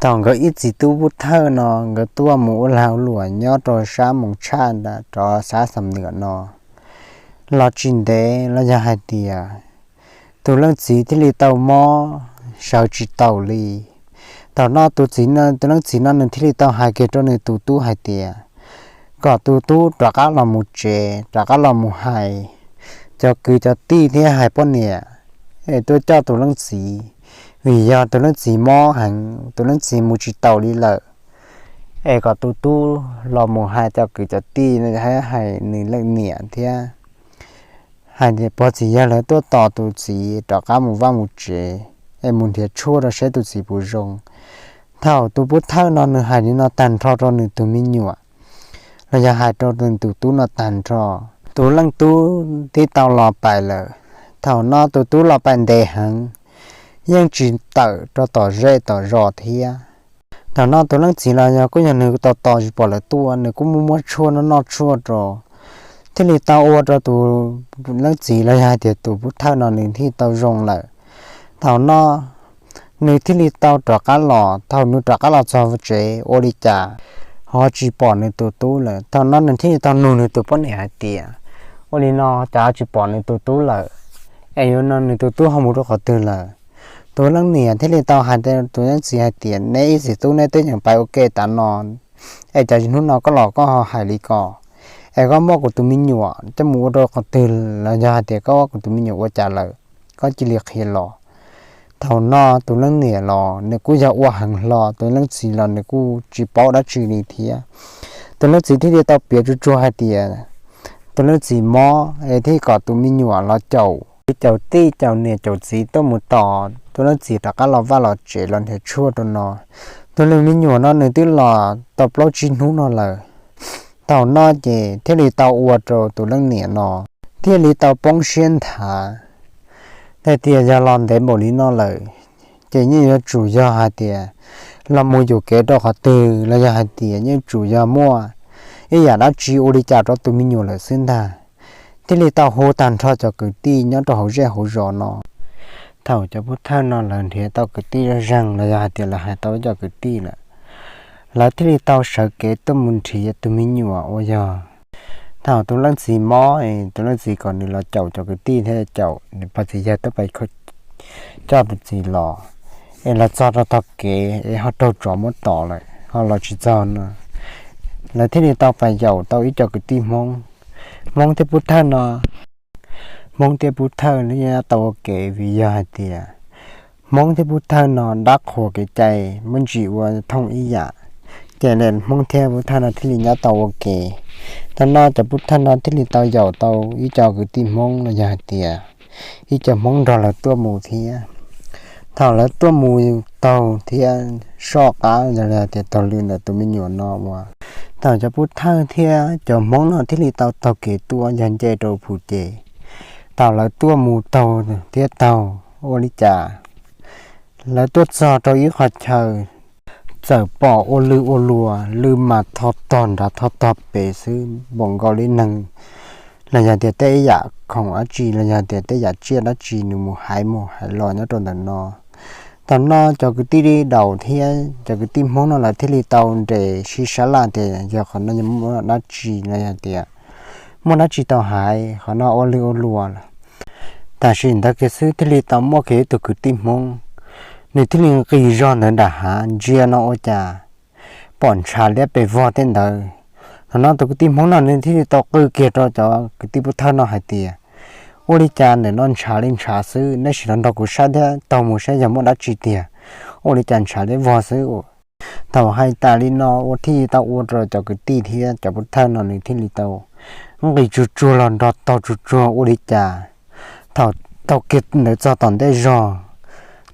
Thaum nkawd ib txiv tub pub thawj no nkawd tuaj mus ua lag ua luam nyob rau sab Moos Tshaj rov sab Xam Nwm no los tsis ntev los yog hais tias tus leej txiv thiaj li tau mob sawv tsis taus li. Thaum no tus txiv, tus leej txiv no nws thiaj li tau hais kiag rau nws tus tub hais tias kom tus tub rov qab los mus tsev, rov qab los mus hais cov kwv cov tij thiab hais poj niam es tuaj coj tus leej txiv, vim yog tus leej txiv mob heev, tus leej txiv mus tsis taus li lawm. Es kom tus tub los mus hais cov kwv cov tij, hais nws leej niam thiab hais tias pog txiv yawg lawv tuaj tos tus txiv rov qab mus vaj mus tsev, es mus nrhiav tshuaj rau seb tus txiv puas zoo. Thaum tus pub thawj no nws hais li no tag nrho rau nws tus me nyuam los yog hais rau nws tus tub no tag nrho, tus leej tub twb tau los pais lawm. Thaum no tus tub los pais ntev heev, yeej tsis tawm rau tom zej tom zos thiab. Thaum no tus leej txiv los yog kuj yog nws tos tos tsis pom lawv tuaj, nws kuj muaj muab tshuaj noj noj tshuaj rau, thiaj li tau ua rau tus leej txiv los yog hais tias tus pub thawj no nws thiaj tau zoo lawm. Thaum no nws thiaj li tau rov qab los. Thaum nws rov qab los txog tsev ua li cas ho tsis pom nws tus tub lawm. Thaum no nws thiaj li tau nug nws tus poj niam hais tias ua li no cas ho tsis pom nws tus tub lawm, es yuav no nws tus tub ho mus rau qhov twg lawm? Tus leej niam thiaj li tau hais rau tus leej txiv hais tias neb ib txiv tub neb twb yeej pais ua ke tav no, es cas hnub no koj los koj ho hais li ko, es koj muab kuv tus me nyuam coj mus ua rau qhov twg los yog hais tias koj muab kuv tus me nyuam ua cas lawm, koj cia li qhia los. Thaum no tus leej niam los nws kuj yog ua heev hlo, tus leej txiv los nws kuj tsis paub dab tsi li thiab. Tus leej txiv thiaj li tau piav tsuag tsuag hais tias tus leej txiv mob es thiaj kom tus me nyuam los caum, caum tij caum niam caum txiv tuaj mus tos tus leej txiv rov qab los vaj los tsev los nrhiav tshuaj rau no. Tus leej me nyuam no nws twb los tau plaub tsib hnub no lawm. Thaum no ces thiaj li tau ua rau tus leej niam no thiaj li tau poob siab nthav hais tias yog los ntev npaum li no lawm, ces yeej yuav tsum yog hais tias los mus yuam kev rau qhov twg los yog hais tias yeej tsum yog muaj ib yam dab tsi ua li cas rau tus me nyuam lawm xwb ntag. Thiaj li tau hu tag nrho cov kwv tij nyob rau hauv zej hauv zos no. Thaum cov pub thawj no lawv nrhiav tau kwv tij zaj zeeg los yog hais tias lawv hais tau cov kwv tij lawm, lawv thiaj li tau sawv kev tuaj mus nrhiav tus me nyuam uas yog. Thaum tus leej txiv mob, tus leej txiv kom nws los caum cov kwv tij thiab caum nws pog txiv yawg tuaj pais coj tus txiv los, es los txog rau tog kev es ho raug tsov muab tom lawm ho los tsis txog no. Lawv thiaj li tau pais yaum tau ib co kwv tij Hmoob, Hmoob thiab pub thawj no. Hmoob thiab pub thawj nyob tau ua ke vim yog hais tias Hmoob thiab pub thawj no dab qhuas kev cai muaj ntsis ua thooj ib yam, ces Hmoob thiab pub thawj no thiaj li nyob tau ua ke. Thaum no cov pub thawj no thiaj li tau yaum tau ib co kwv tij Hmoob los yog hais tias ib co Hmoob nrog lawv tuaj mus thiab. Thaum lawv tuaj mus taug thiab soj qab yog tias taug lw ntawm tus me nyuam no uas, thaum cov pub thawj thiab cov Hmoob no thiaj li tau taug kev tuaj yog nce rau pus ces, thaum lawv tuaj mus taug thiab taug ua li cas, lawv tuaj txog rau ib qho chaw, txawm pom ua lw ua luas, lw mas tho tog nrad tho tog pem xwb, npaum nkaus li neeg los yog tias tej yam khoom dab tsi los yog tias tej yam tsiaj dab tsi nws mus haiv mus haiv los nyob rau ntawm no. Thaum no cov kwv tij daus thiab cov kwv tij Hmoob no lawv thiaj li tau nres sib sab laj tias yog qhov no yog muaj dab tsi los yog tias muaj dab tsi tau hais, qhov no ua lw ua luas lawm. Tam sim ntawd kiag xwb thiaj li tau muaj kiag ib tug kwv tij Hmoob, nws thiaj li nqis zog ntawd nram hav ntsia no ua cas pom ntshav liab pes vog tej ntawd. Thaum no tus kwv tij Hmoob no nws thiaj li tau qw kiag rau cov kwv tij pub thawj no hais tias, ua li cas ntawm no ntshav li ntshav xwb, nej sim los nrog kuv saib thiab taug mus saib yog muaj dab tsi tiag, ua li cas ntshav liab vog xwb. Thaum hais tas li no ua thiaj li tau ua rau cov kwv tij thiab cov pub thawj no nws thiaj li tau nqis tsuag tsuag los nrog taug tsuag tsuag ua li cas. Thaum taug kiag ntawd txog tom ntej zog,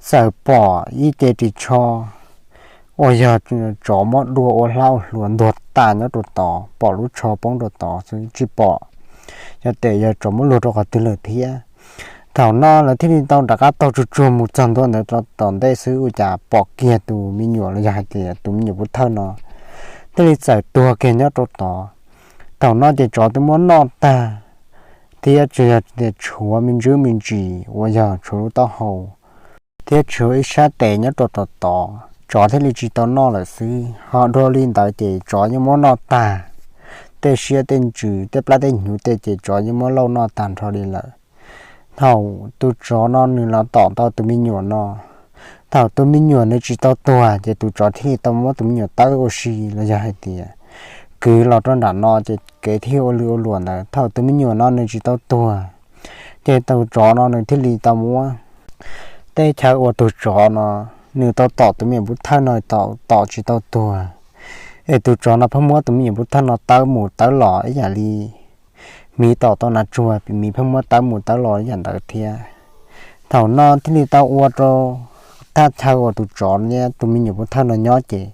txawm pom ib ce ris tsho uas yog tsov muab dua ua hlab ua hluas ntuag tas nyob rau tod, pom lub tsho poob rau tod xwb tsis pom yog tias yog tsov muab luag rau qhov twg lawm thiab. Thaum no lawv thiaj li tau rov qab taug tsuag tsuag mus txog ntua ntawd tom ntej xwb ua cas pom kiag tus me nyuam los yog hais tias tus me nyuam pub thawj no thiaj li txawm tuag kiag nyob rau tod. Thaum no ces tsov twb muab noj tag, thiab tsuas yog tias tshuav me ntsis me ntsis uas yog tshuav lub taub hau thiab tshuav ib sab tes nyob rau tom tod, tsov thiaj li tsis tau noj lawm xwb. Ho dhau li ntawd ces tsov yeej muab noj tag, tej siab tej ntsws tej plab tej hnyuv tej ces tsov yeej muab lauj noj tag nrho li lawm. Thaum tus tsov no nws los tom tau tus me nyuam no, thaum tus me nyuam nws tsis tau tuag ces tus tsov thiaj li tau muab tus me nyuam tawb ua si los yog hais tias kwv los rau nram no ces kev thiaj ua lw ua luam ntawd. Thaum tus me nyuam no nws tsis tau tuag, ces tus tsov no nws thiaj li tau muab, teb chaws uas tus tsov no nws tau tom tus me nyuam pub thawj no tom tsis tau tuag, es tus tsov no pheej muab tus me nyuam pub thawj no tawb mus tawb los ib yam li miv tom tau nas tsuag, miv pheej muab tawb mus tawb los ib yam ntawd thiab. Thaum no thiaj li tau ua rau thaj chaw uas tus tsov thiab tus me nyuam pub thawj no nyob ces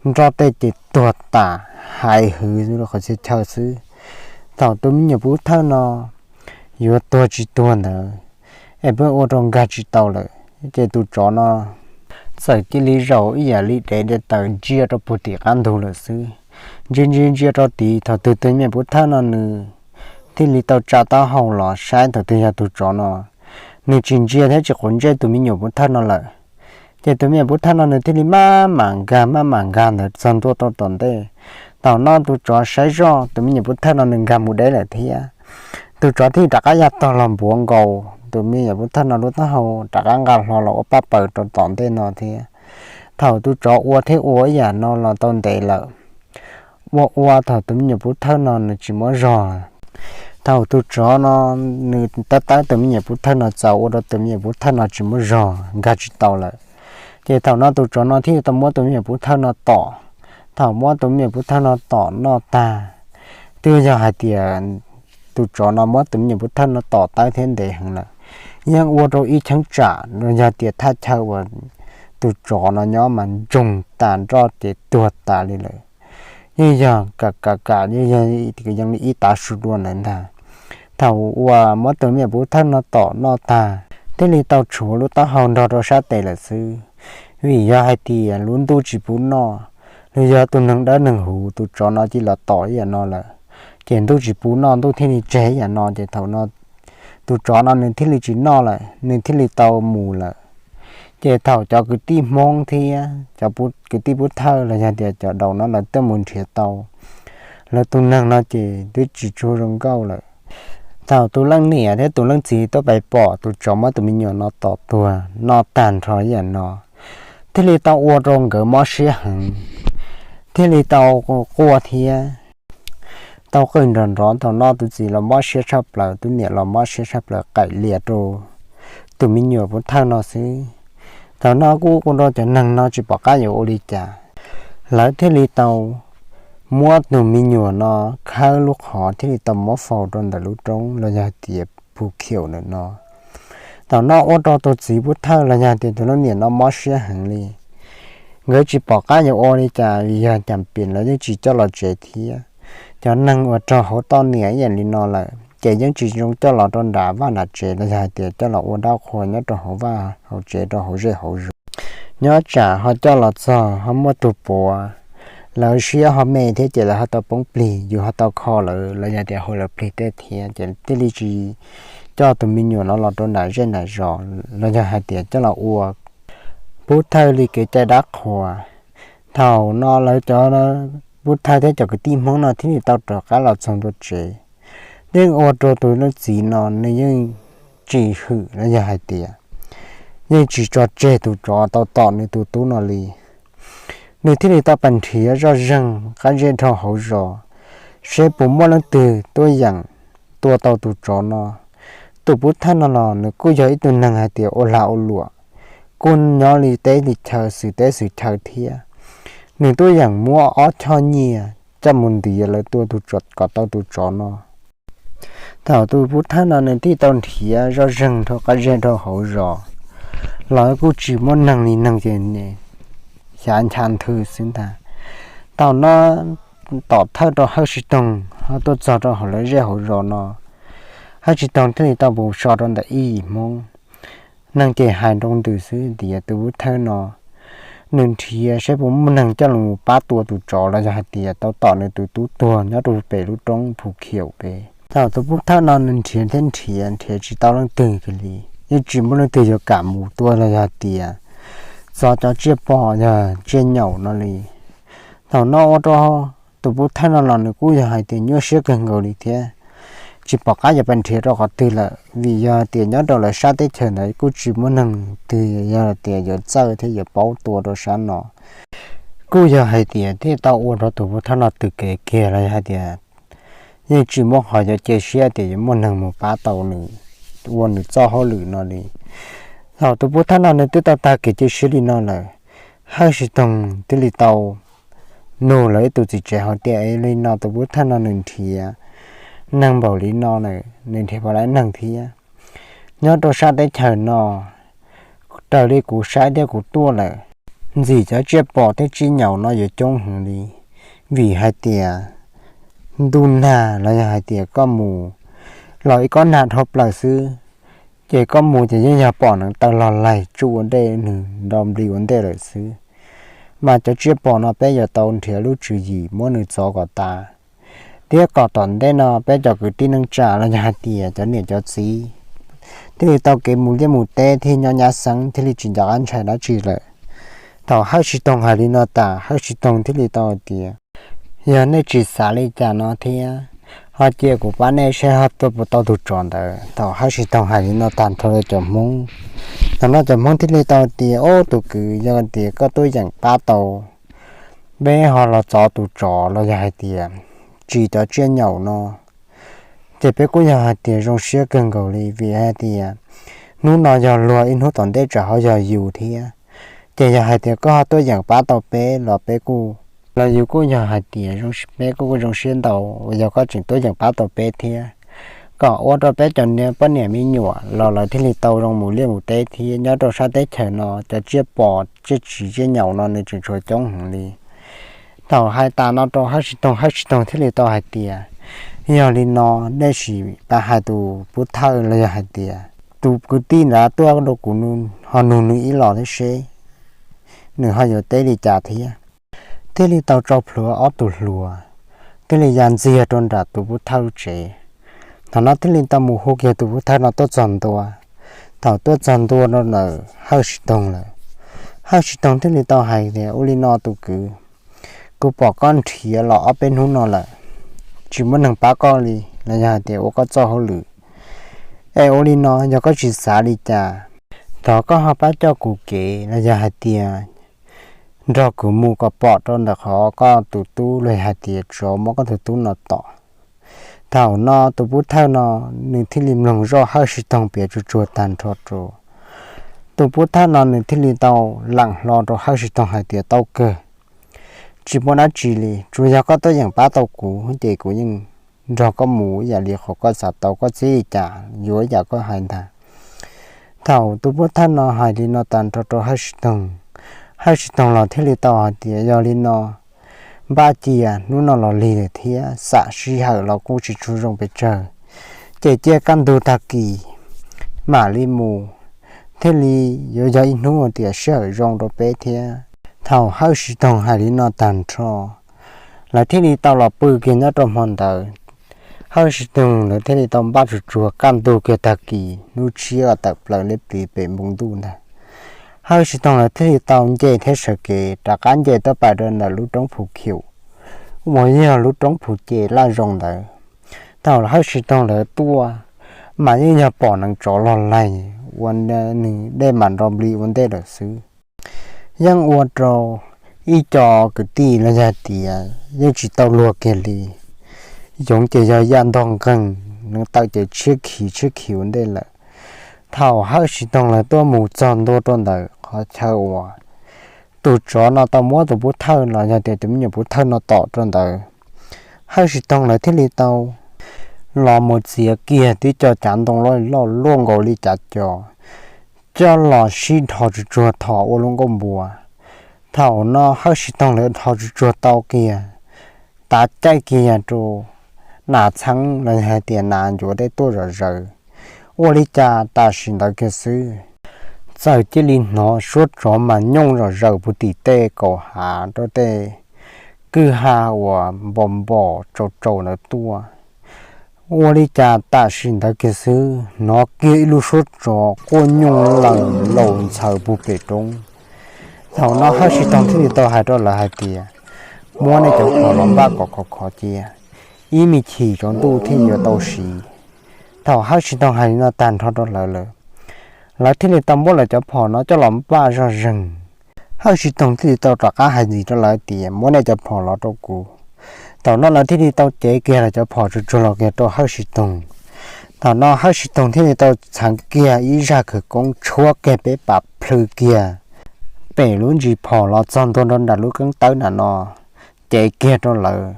nroj tej ces tuag tas, hais hwv qhov txhia chaw xwb. Thaum tus me nyuam pub thawj no yuav tuag tsis tuag ntawd, es pheej ua rau nkag tsis tau lawm, ces tus tsov no txawm cia li zaum ib yam li dev de taws ntsia rau puag tim qab ntug lawm xwb. Ntsia ntsia ntsia rau tid, thaum twg tus me nyuam pub thawj no nws thiaj li tau tsa taub hau los saib thaum twg yog tus tsov no nws tsis ntsia thiab tsis quav ntsej tus me nyuam pub thawj no lawm, ces tus me nyuam pub thawj no nws thiaj li maj mam nkag maj mam nkag ntawd txog ntua rau tom ntej. Thaum no tus tsov saib zoj tus me nyuam pub thawj no nws nkag mus deb lawm thiab, tus tsov thiaj rov qab ya tog los npuav nkaus tus me nyuam pub thawj no lub taub hau rov qab nqa hlo los ua paj paws rau tom ntej no thiab. Thaum tus tsov ua thiab ua ib yam no los tau ntev lawm, ua ua thaum tus me nyuam pub thawj no nws tsis muab zog. Thaum tus tsov no nws tab tab tus me nyuam pub thawj no txaus ua rau tus me nyuam pub thawj no tsis muab zog nkag tsis tau lawm, ces thaum no tus tsov no thiaj tau muab tus me nyuam pub thawj no tom. Thaum muab tus me nyuam pub thawj no tom noj tag, twb yog hais tias tus tsov no muab tus me nyuam pub thawj no tom tawb thiab ntev heev lawm, yeej ua rau ib cheeb tsam los yog tias thaj chaw uas tus tsov no nyob mas ntsoog tas nroj ces tuag tas li lawm. Yeej yog kam kam kam yeej yog li ib tav su dua ntawd ntag. Thaum uas muab tus me nyuam pub thawj no tom noj tag, thiaj li tau tshuav lub taub hau nrog rau sab tes lawm xwb. Vim yog hais tias lub ntuj tsis pub noj, los yog tus neeg dawb neeg huv tus tsov no cia li los tom ib yam no lawm, ces ntuj tsis pub noj ntuj thiaj li tseg ib yam no, ces thaum no tus tsov no nws thiaj li tsis noj lawm, nws thiaj li tau mus lawm. Ces thaum cov kwv tij Hmoob thiab cov kwv tij Pub Thawj los yog tias cov daus no lawv tuaj mus nrhiav tau lawv tus neeg no ces twb tsis tshua zoo nkauj lawm. Thaum tus leej niam thiab tus leej txiv tuaj pais pom tus tsov muab tus me nyuam no tom tuag noj tag nrho ib yam no, thiaj li tau ua rau nkawd mob siab heev, thiaj li tau quaj thiab tau qw nrov nrov. Thaum no tus txiv los mob siab tshaj plaws, tus niam los mob siab tshaj plaws, qaim lias rau tus me nyuam Pub Thawj no xwb. Thaum no kuj ua rau cov neeg no tsis pom qab yuav ua li cas, lawv thiaj li tau muab tus me nyuam no khawb lub qhov thiaj li tau muab faus rau ntawm lub roob los yog tias phu khiaum ntawm no. Thaum no ua rau tus txiv Pub Thawj los yog tias tus leej niam no mob siab heev li. Nkawd tsis pom qab yuav ua li cas vim yog cas pem lawv yeej tsis coj los tsev thiab. Cov neeg uas raug hauv toj niam ib yam li no lawm ces yeej tsis zoo coj los rau nram vaj nram tsev los yog hais tias coj los ua dab qhua nyob rau hauv vaj hauv tsev rau hauv zej hauv zos. Nyob tsam ho coj los txog ho muaj tus puav, lawv siab ho me thiab ces lawv ho tau poob plig, yus ho tau kho lawv los yog tias hu lawv plig tej thiab ces thiaj li tsis coj tus me nyuam no los rau nram zej nram zos los yog hais tias coj los ua Pub Thawj li kev cai dab qhua. Thaum no lawv cov Pub Thawj thiab cov kwv tij Hmoob no thiaj li tau rov qab los txog ntua tsev. Yeej ua rau tus leej txiv no nws yeej tsis hwm los yog hais tias yeej tsis tso tseg tus tsov tau tom nws tus tub no li. Nws thiaj li tau pais nrhiav zoj zeeg qab zej dhau hauv zos seb puas muaj leej twg tuaj yeem tua tau tus tsov no. Tus Pub Thawj no los nws kuj yog ib tug neeg hais tias ua lag ua luam, kuj nyob li teb li chaw xwm teb xwm chaw thiab. Nws tuaj yeem muab ob choj nyiaj coj mus ntiav lawv tua tus tsov kom tau tus tsov no. Thaum tus Pub Thawj no nws thiaj tau nrhiav zoj zeeg dhau qab zej dhau hauv zos los kuj tsis muaj neeg li, neeg ces xyav ncha nthwv xwb ntag. Thaum no tom thawj rau Hawj Sib Toog ho tuaj txog rau hauv lawv zej hauv zos no, Hawj Sib Toog thiaj li tau mus so rau ntawm ib yim Hmoob. Neeg ces hais nroo ntws xwb tias tus Pub Thawj no nws nrhiav seb puas muaj neeg coj los pab tua tus tsov los yog hais tias tau tom nws tus tub tuag nyob rau pem lub roob phu khiaum pem. Thaum tus Pub Thawj no nws nrhiav thiab nrhiav, nrhiav tsis tau leej twg kiag li, yeej tsis muaj leej twg yuav kam mus tua los yog hais tias txo cov tsiaj pom yog tsiaj nyaum no li. Thaum no ua rau tus Pub Thawj no los nws kuj yog hais tias nyuaj siab kawg nkaus li thiab, tsis pom qab yuav pais nrhiav rau qhov twg lawm vim yog hais tias nyob rau lawv sab teb chaws ntawd kuj tsis muaj neeg twg yog hais tias yuav txawj thiab yuav paub tua rau sab no. Kuj yog hais tias thiaj tau ua rau tus Pub Thawj no tws kev kiag los yog hais tias yeej tsis muaj qhov yuav cia siab tias yuav muaj neeg mus pab tau nws ua nws txoj hauj lwm no li. Thaum tus Pub Thawj no nws twb tau tag kev cia siab li no lawm, Hawj Sib Toog thiaj li tau nug lawv ib tug txiv tsev hais tias, es li no tus Pub Thawj no nws nrhiav neeg npaum li no, nws nrhiav puas tau neeg thiab? Nyob rau sab teb chaws no, raws li kuv saib thiab kuv tuaj lawm, ntxim cov tsiaj pom thiab tsiaj nyaum no yuav coob heev li, vim hais tias ntuj nag los yog hais tias koj mus los ib kob nag dhau plaws xwb, ces koj mus ces yeej yog pom neev taw log laig tsuj ua ntej, nws nto nplig ua ntej lawm xwb. Mas cov tsiaj pom no peb yuav tau nrhiav lub tswv yim muab nws txov kom tas, thiab kom tom ntej no peb cov kwv tij neej tsa los yog hais tias cov niam cov txiv thiaj li tau kev mus liaj mus teb thiab nyob nyab xeeb thiaj li tsis nco qab ntshai dab tsi lawm. Thaum Hawj Sib Toog hais li no tas, Hawj Sib Toog thiaj li tau hais tias, yog nej tsis xav li cas no thiab, ho cia kuv pab nej seb ho tua puas tau tus tsov ntawd. Thaum Hawj Sib Toog hais li no tag nrho rau cov Hmoob, thaum no cov Hmoob thiaj li tau hais tias, ob, tus kwv, yog tias koj tuaj yeem pab tau peb ho los txov tus tsov los yog hais tias tsim cov tsiaj nyaum no, ces peb kuj yog hais tias zoo siab kawg nkaus li, vim hais tias hnub no yog luag, ib hnub tom ntej tsam ho yog yus thiab. Ces yog hais tias koj ho tuaj yeem pab tau peb los peb kuj, los yus kuj yog hais tias peb kuj zoo siab ntau uas yog koj tseem tuaj yeem pab tau peb thiab, kom ua rau peb cov niag poj niam me nyuam los lawv thiaj li tau zoo mus liaj mus teb thiab. Nyob rau sab teb chaws no cov tsiaj pom tsiaj tsim tsiaj nyaum no nws tseem tshuav coob heev li. Thaum hais tas no rau Hawj Sib Toog, Hawj Sib Toog thiaj li tau hais tias, yog li no, nej sim pab hais tus Pub Thawj los yog hais tias tus kwv tij nrad tuaj rau kuv ho nug nws ib los thiab seb nws ho yuav teb li cas thiab. Thiaj li tau tso plhuav ob tug hluas, thiaj li ya ntxiag rau nram tus pub thawj tsev. Thaum no thiaj li tau mus hu kiag tus pub thawj no tuaj txog ntua. Thaum tuaj txog ntua rau ntawm Hawj Sib Toog lawm, Hawj Sib Toog thiaj li tau hais tias, Ua li no tus kwv, kuv pom koj nrhiav los ob peb hnub no lawm, tsis muaj neeg pab koj li los yog hais tias ua koj txoj hauj lwm. Es ua li no yog koj tsis xav li cas, thov koj ho pab coj kuv kev los yog hais tias nrog kuv mus kom pom rau ntawm qhov koj tus tub los yog hais tias tsov muab koj tus tub no tom. Thaum no tus pub thawj no nws thiaj li mloog zoj Hawj Sib Toog piav tsuag tsuag tag nrho rau. Tus pub thawj no nws thiaj li tau leem hlo rau Hawj Sib Toog hais tias, Tau kawg, tsis muaj dab tsi li, tsuas yog koj tuaj yeem pab tau kuv ces kuv yeej nrog koj mus ib yam li qhov koj xav tau, koj txib li cas yuav ib yam koj hais ntag. Thaum tus pub thawj no hais li no tag nrho rau Hawj Sib Toog, Hawj Sib Toog los thiaj li tau hais tias, Yog li no, npaj cia hnub no los lig lawm thiab, xam sij hawm los kuj tsis tshua zoo pes tsawg, ces cia kaj ntug tag kis mam li mus, thiaj li yuav yog ib hnub tias sij hawm zoo rau peb thiab. Thaum Hawj Sib Toog hais li no tag nrho, lawv thiaj li tau los pw kiag nyob rau hmo ntawd. Hawj Sib Toog lawv thiaj li tau npaj tsuag tsuag kaj ntug kiag tag kis hnub tshiab tawm plaws liab pliv pem npoo ntuj ntag. Hawj Sib Toog lawv thiaj li tau nce thiab sawv kev rov qab nce tuaj pais rau ntawm lub roob Phu Khium, uas yog lub roob Phu Ces laj zoo ntawd. Thaum Hawj Sib Toog lawv tuaj, mas yeej yog pom neev tsov log laig ua nws dej mas nro npli ua ntej lawm xwb. Yeej ua rau ib co kwv tij los yog tias yeej tsis tau luag kiag li. Yoov ces yog yaj ntog nqeeg, neev taw ces tshiab khiv tshiab khiv ua ntej lawm. Thaum Hawj Sib Toog lawv tuaj mus txog ntua rau ntawm qhov chaw uas tus tsov no tau muab tus pub thawj los yog tias tus me nyuam pub thawj no tom rau ntawd, Hawj Sib Toog lawv thiaj li tau los mus txiav kiag tib co cav ntoo loj loj luaj nkaus li cav co, coj los sib dhos tsuag tsuag thom ua lub nkuaj npua. Thaum no Hawj Sib Toog lawv dhos tsuag tsuag tau kiag, tav caij kiag rau nas txheeb los yog hais tias nas ncuav dej tuaj zom zaws. Ua li cas tam sim ntawd kiag xwb, txawm cia li hnov suab tsov mas nyooj zom zaws puag tim tej kaum hav rau tej kwj ha uas npom npom tsau tsau ntawd tuaj. Ua li cas tam sim ntawd kiag xwb hnov kiag ib lub suab tsov quaj nyooj laws laus ntxhaws puag pem roob. Thaum no Hawj Sib Toog thiaj li tau hais rau lawv hais tias, muab nej cov phom los npaj kom khov khov cia, ib me chim tsaus ntuj thiaj yuav tau siv. Thaum Hawj Sib Toog hais li no tag nrho rau lawv lawm, lawv thiaj li tau muab lawv cov phom no coj los npaj zoj zeeg. Hawj Sib Toog thiaj li tau rov qab hais ntxiv rau lawv tias, muab nej cov phom los rau kuv. Thaum no lawv thiaj li tau cev kiag lawv cov phom tsuag tsuag los kiag rau Hawj Sib Toog. Thaum no Hawj Sib Toog thiaj li tau txheev kiag ib zaj khawv koob tshuab kiag peb pas plhws kiag pem lub ntsis phom los txog ntua rau nram lub keeb tawb nram no, cev kiag rau lawv.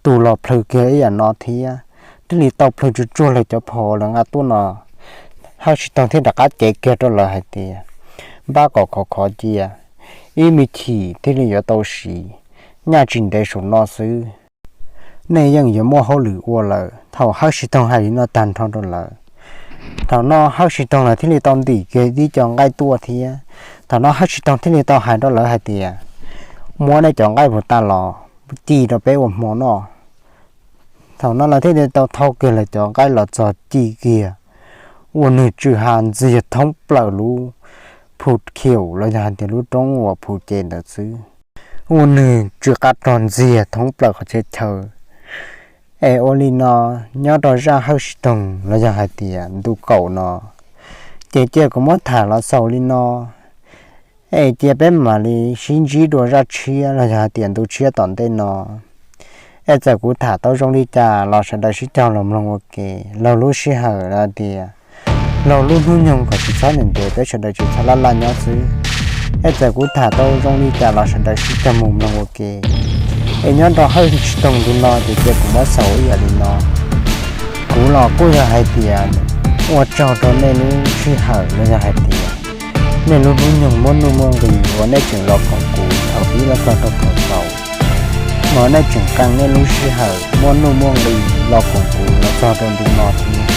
Tus los plhws kiag ib yam no thiab, thiaj li tau plhws tsuag tsuag lawv cov phom lawv nqa tuaj no. Hawj Sib Toog thiaj rov qab cev kiag rau lawv hais tias, npaj kom khov khov cia, ib me chim thiaj li yuav tau siv, nyaj tsis ntev saum no xwb, nej yeej yuav muaj hauj lwm ua lawm. Thaum Hawj Sib Toog hais li no tag nrho rau lawv, thaum no Hawj Sib Toog lawv thiaj li tau ntim kiag tib co nqaij tuaj thiab. Thaum no Hawj Sib Toog thiaj li tau hais rau lawv hais tias, muab nej cov nqaij puag ta los ci rau peb ua hmo noj. Thaum no lawv thiaj li tau thau kiag lawv cov nqaij los txog ci kiag, ua nws tsw ha ntxiag thoob plaws lub Phu Khium los yog hais tias lub roob uas Phu Ces ntawd xwb. Ua nws tsw qa rog ntxiag thoob plaws qhov chaw chaw. Es ua li no, nyob rau zaj Hawj Sib Toog los yog hais tias ntu kaum no, ces cia kuv muab tham los xaus li no. Es cia peb mam li sib ntsib dua zaj tshiab los yog hais tias ntu tshiab tom ntej no. Es txawm kuv tham tau zoo li cas los sawv daws sib cog los mloog ua ke. Laug lub sij hawm los tias laug lub hnub nyoog kom tsis txhob ntev ntev, peb sawv daws tsis txhob laj laj nyob xwb. Es txawm kuv tham tau zoo li cas los sawv daws sib cog mus mloog ua ke. Es nyob rau Hawj Sib Toog ntu no ces cia kuv muab xaus ib yam li no. Kuv los kuj yog hais tias ua tsaug rau nej lub sij hawm los yog hais tias nej lub hnub nyoog muaj nuj muaj nqis uas nej tseem los koom kuv thaum pib los txog rau thaum xaus, mas nej tseem qee nej lub sij hawm muaj nuj muaj nqis los koom kuv los txog rau ntu no thiab.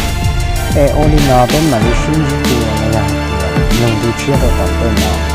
Es ua li no peb mam li sib ntsib dua no yog hais tias nug ntu tshiab rau tom ntej no.